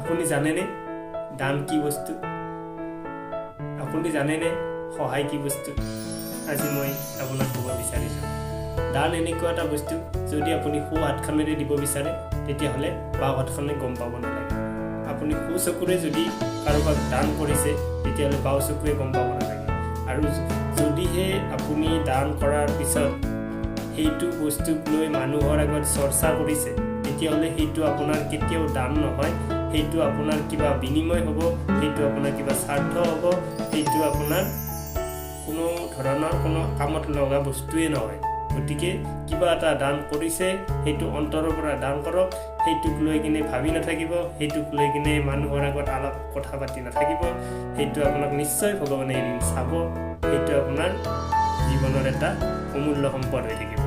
আপুনি জানেনে দান কি বস্তু? আপুনি জানেনে সহায় কি বস্তু? আজি মই আপোনাক ক'ব বিচাৰিছোঁ, দান এনেকুৱা এটা বস্তু, যদি আপুনি সোঁ হাতখনেৰে দিব বিচাৰে, তেতিয়াহ'লে বাওঁ হাতখনে গম পাব নালাগে। আপুনি সোঁ চকুৰে যদি কাৰোবাক দান কৰিছে, তেতিয়াহ'লে বাওঁ চকুৱে গম পাব নালাগে। আৰু যদিহে আপুনি দান কৰাৰ পিছত সেইটো বস্তুক লৈ মানুহৰ আগত চৰ্চা কৰিছে, তেতিয়াহ'লে সেইটো আপোনাৰ কেতিয়াও দান নহয়। সেইটো আপোনাৰ কিবা বিনিময় হ'ব, সেইটো আপোনাৰ কিবা স্বাৰ্থ হ'ব, সেইটো আপোনাৰ কোনো ধৰণৰ কোনো কামত লগা বস্তুৱেই নহয়। গতিকে কিবা এটা দান কৰিছে, সেইটো অন্তৰৰ পৰা দান কৰক। সেইটোক লৈ কিনে ভাবি নাথাকিব, সেইটোক লৈ কিনে মানুহৰ আগত আলাপ কথা পাতি নাথাকিব। সেইটো আপোনাক নিশ্চয় ভগৱানে এদিন চাব। সেইটো আপোনাৰ জীৱনৰ এটা অমূল্য সম্পদ হৈ থাকিব।